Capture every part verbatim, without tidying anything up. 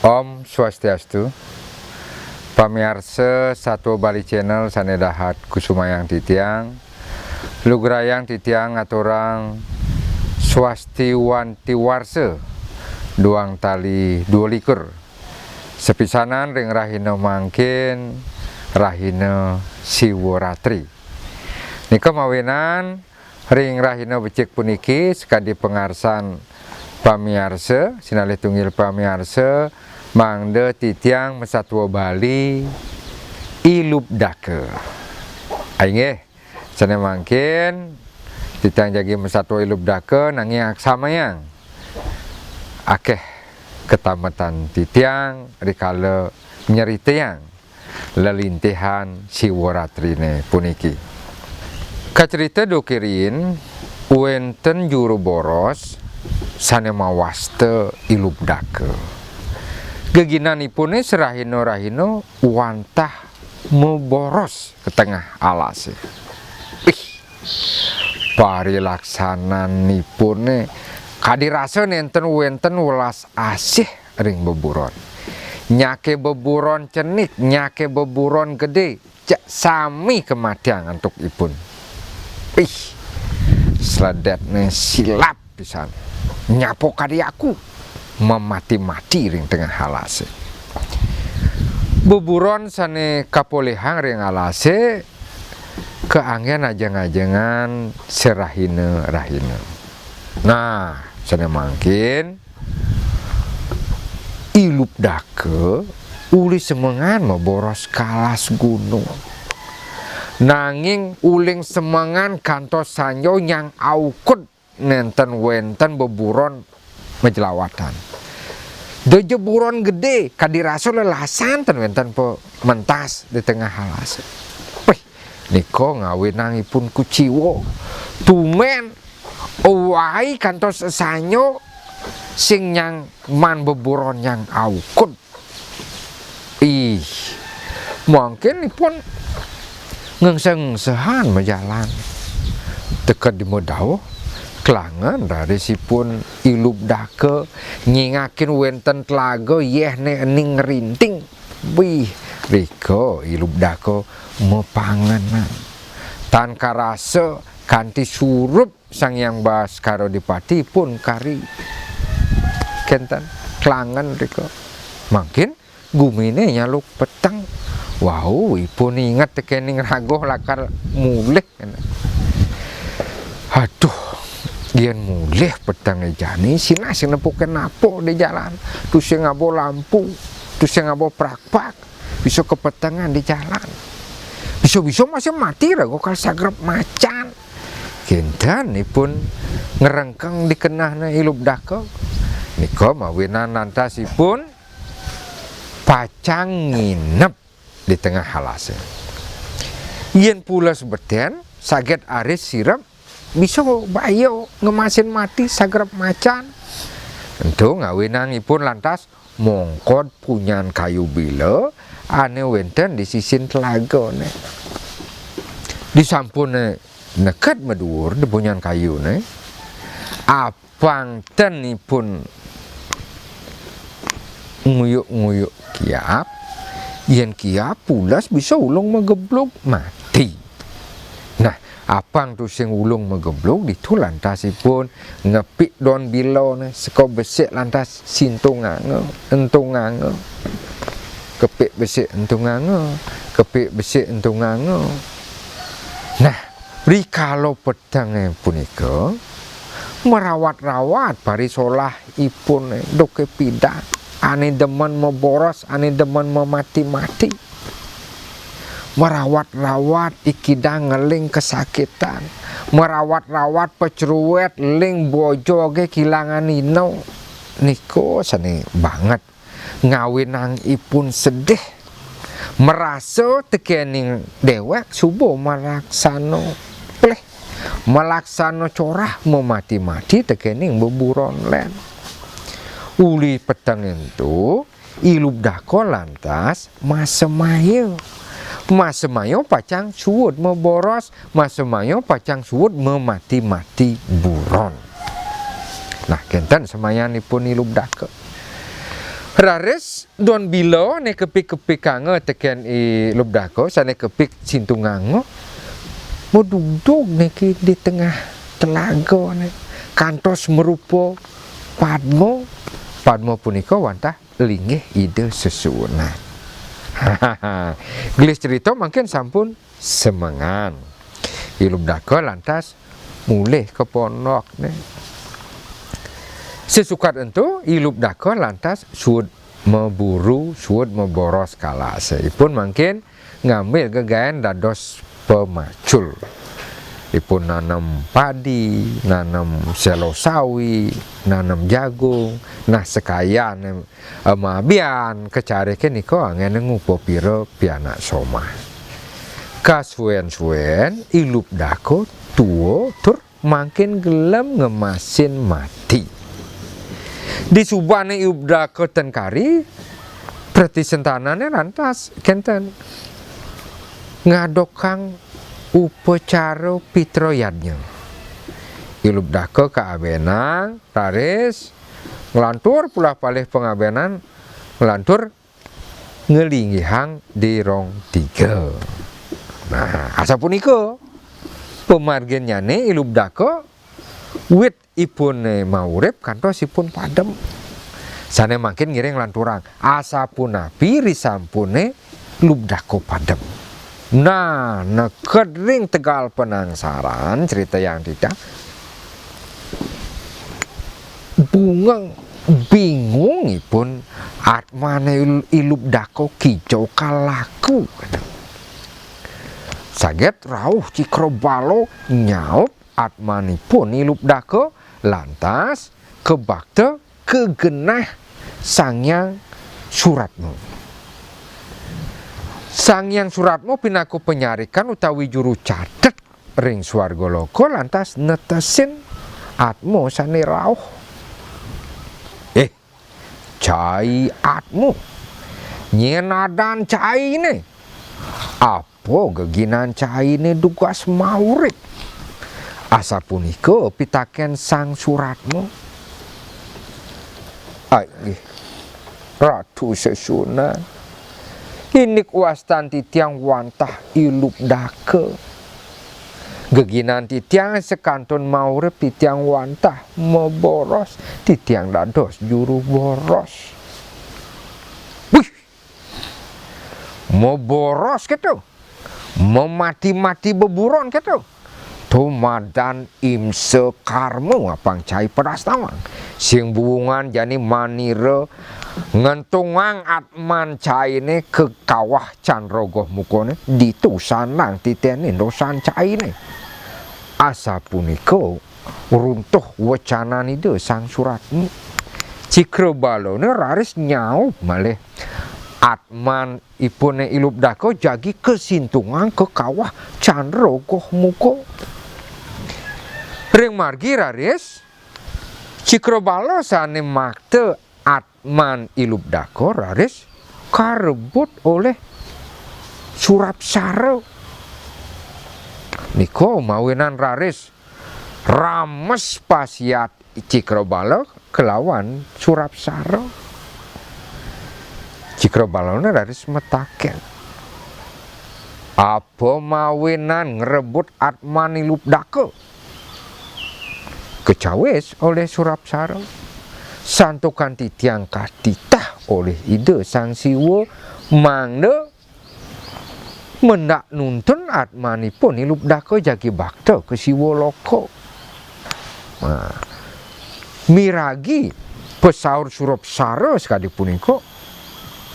Om Swastiastu. Pamiarsa Satwa Bali Channel sane dahat kusumayang titiang, lugrayang titiang ngaturang swastiwanti warsa duang tali dua likur. Sapisanan ring rahina mangkin, rahina Siwaratri. Nika mawinan ring rahina becik puniki, sakadi pangarsan pamiarsa, sinalih tunggil pamiarsa, mangda titiang masatwa Bali, ilubdaka. Inggih, sane mangkin, titiang jagi masatwa ilubdaka, nanging aksamayang akeh katametan titiang rikala nyeritayang lelintihan Siwaratrine puniki. Kacerita duke riin, wenten juru boros sane mawasta ilubdaka. Geginanipune sarahina-rahina wantah maboros ka tengah alase. Ih, parilaksananipune kadi rasa nenten wenten welas asih ring beburon. Nyake beburon cenik, nyake beburon gede, cek sami kamatiang antuk ipun. Ih, sledetne silap pisan. Nyapa kadi aku? Mamati-mati ring tengah alase. Beburon sane kapolihang ring alase kaanggen ajeng-ajengan sarahina-rahina. Nah, sane mangkin, ilubdaka uli semengan maboros ka alas gunung. Nanging uling semengan kantos sanjo nyang aukud nenten wenten beburon majlawatan. Da ja buron gede, kadi rasa lelasan ten wenten pamentas di tengah alase. Wih, nika ngawinang ipun kuciwa. Tumen wai kantos sanjo sing nyang maan beburon nyang aukud. Ih, mangkin ipun ngengseh-ngengsehan majalan. Teka di madauh, klangen raris ipun ilubdaka nyingakin wenten telaga yehne ening ngrinting. Wih, rika ilubdaka mapangenan. Tan karasa kanti surup Sang Hyang Baskara Dipati pun kari kenten klangen rika. Mangkin gumine nyaluk peteng. Wau, ipun inget tekening ragané lakar mulih. Aduh, yén mulih petengé jani, sinah sing nepukin apa di jalan. Tusing ngaba lampu, tusing ngaba prakpak, bisa kapetengan di jalan. Bisa-bisa masih mati raga kal sagrep macan. Kénten ipun ngrengkeng di kenehné I Lubdaka. Nika mawinan lantas ipun pacang nginep di tengah alasé. Yén pules betén, saget aris sirep, bisa baya ngemasin mati sagrep macan. Ento ngawinang ipun lantas mongkod punyan kayu bila ané wénten di sisin telagané. Disampuné neked maduur di punyan kayuné, apang ten ipun nguyuk-nguyuk kiap, yén kiap pules bisa ulung mageblug mati. Nah, apang tusing ulung mageblug, ditu lantas ipun ngepik don bilané, seka besik lantas sintunganga, entunganga. Kepik besik entunganga, kepik besik entunganga. Nah, rikala petengé punika, marawat-rawat parisolah ipun duké pidan, ané demen maboros, ané demen mamati-mati. Marawat-rawat I Kidang ngeling kasakitan. Marawat-rawat pacruet ling bojogé kilangan ina. Nika sané banget ngawinang ipun sedih. Marasa tekening déwék suba malaksana pelih. Malaksana corah mamati-mati tekening beburon lén. Uli peteng ento, I Lubdaka lantas masemaya. Masemaya pacang suud maboros, masemaya pacang suud mamati-mati buron. Nah, kénten semayanipun I Lubdaka. Raris don bila né kepik-kepikanga tekén I Lubdaka sané kepik sintunganga, madugdug niki di tengah telaga né, kantos marupa padma. Padma punika wantah linggih Ida Sesuunan. Gelis cerita mangkin sampun semengan. I Lubdaka lantas mulih ka pondokné. Sesukat ento, I Lubdaka lantas suud maburu, suud maboros kalasa. Ipun mangkin ngambil gegaén dados pemacul. Ipun nanem padi, nanem selo sawi, nanem jagung, nah sekayan, eh, mabian kacariké nika anggéna ngupapira pianak somah. Kasuén-suén I Lubdaka tua tur mangkin gelem ngemasin mati. Disubané I Lubdaka ten kari, pratisentanané lantas kénten ngadokang upacara pitra yadnya. I Lubdaka kaabénang, raris nglantur pulah palih pangabénan, nglantur nglinggihang di rong tiga. Nah, asapunika pamarginnyané I Lubdaka wit ipuné maurip kantos ipun padem. Sané mangkin ngiring lanturang, asapunapi risampuné Lubdaka padem. Nah, neked ring tegal panangsaran, critayang titah, bungeng, bingung ipun, atmané I Lubdaka kija kalaku. Saget rauh Cikrabala nyaup atmanipun I Lubdaka, lantas kabakta ka genah Sang Hyang Suratma. Sang Hyang Suratma pinaka panyarikan utawi juru catet ring swarga loka, lantas netesin atma sané rauh. Eh, cai atma. Nyén adan cainé? Apa geginan cainé dugas maurip? Asapunika pitakén Sang Suratma. Inggih, Ratu Sesuunan. Indik wastan titiang wantah I Lubdaka. Geginan titiang sakantun maurip titiang wantah maboros, titiang dados juru boros. Wih! Maboros kéto. Mamati-mati beburon kéto. To madan imsa karma apang cai pedastawang. Sing buungan jani manira ngentungang atman cainé ka kawah candra goh mukané, ditu sandang titiang nindosan cainé. Asapunika runtuh wecanan Ida Sang Suratma. Cikrabalané raris nyaup malih atman ipuné I Lubdaka jagi kasintungang ka kawah candra goh muka. Ring margi raris Cikrabala sané makta atman I Lubdaka raris karebut olih Surapsara. Nika mawinan raris rames pasiat Cikrabala kelawan Surapsara. Cikrabalané raris matakén, "Apa mawinan ngrebut atman I Lubdaka?" Kacawis olih Surapsara, "Santukan titiang katitah olih Ida Sang Siwa mangda mendak nuntun atmanipun I Lubdaka jagi bakta ka Siwa Loka." Nah, miragi pasaur Surapsara sakadi punika,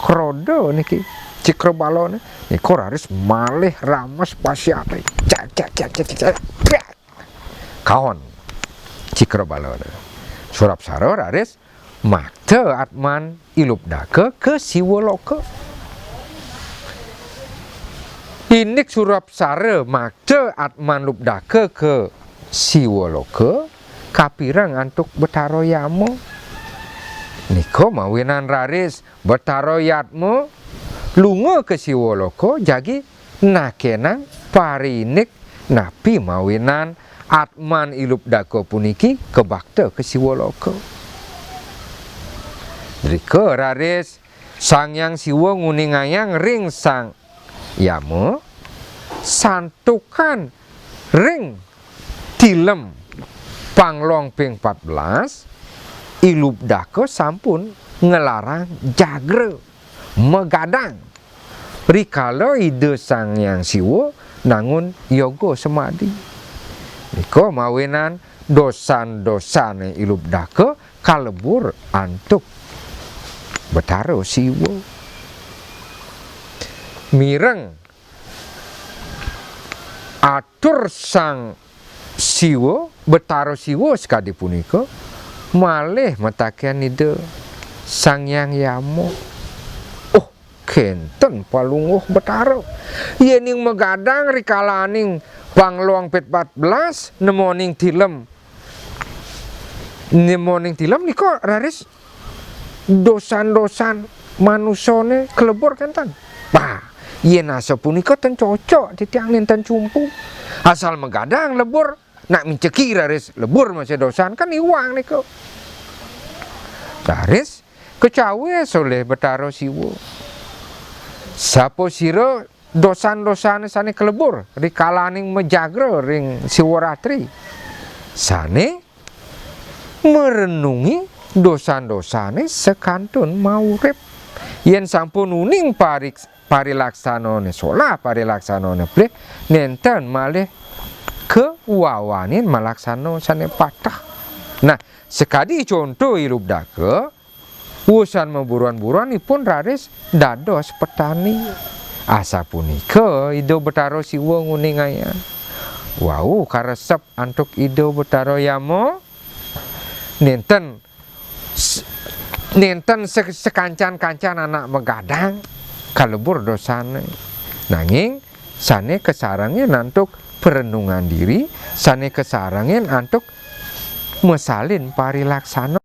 kroda niki Cikrabalané nika raris malih rames pasiaté. Cek, cek, cek, cek, cek, cek. Kaon Cikrabalané. Surapsara raris makta atman I Lubdaka ka Siwa Loka. Indik Surapsara makta atman Lubdaka ka Siwa Loka, kapireng antuk Betara Yama. Nika mawinan raris Betara Yatma lunga ka Siwa Loka jagi nakenang parindik napi mawinan atman I Lubdaka puniki kabakta ka Siwa Loka. Drika raris Sang Hyang Siwa nguningayang ring Sang Yama, santukan ring tilem panglong ping pat belas, I Lubdaka sampun nglarang jagra magadang. Rikala Ida Sang Hyang Siwa nangun yoga samadi. Nika mawinan dosan-dosane I Lubdaka kalebur antuk Betara Siwa. Mireng atur Sang Siwa, Betara Siwa sakadi punika, malih mataken Ida Sang Hyang Yama. Oh, kenten Palungguh Betara. Yening magadang rikalaning panglong pit pat belas, nemoning tilem. Nemoning tilem nika raris dosan-dosan manusane kalebur kenten. Bah, yen asapunika ten cocok titiang nenten cumpu. Asal magadang lebur, nak minceki raris lebur masih dosan, kan iwang nika. Raris kacawis olih Betara Siwa. Sapasira dosan-dosane sane kalebur rikalaning majagra ring Siwaratri, sane marenungi dosan-dosane sakantun maurip. Yen sampun uning parik-, parilaksanane solah, parilaksanane pelih, nenten malih kawawanin malaksana sane pateh. Nah, sakadi conto I Lubdaka, wusan maburuan-buruan ipun raris dados petani. Asapunika Ida Betara Siwa nguningayang. Wau karesep antuk Ida Betara Yama, nenten s-, nenten se-, sakancan-kancan anak magadang kalebur dosane. Nanging sane kasarengin antuk perenungan diri, sane kasarengin antuk masalin parilaksana.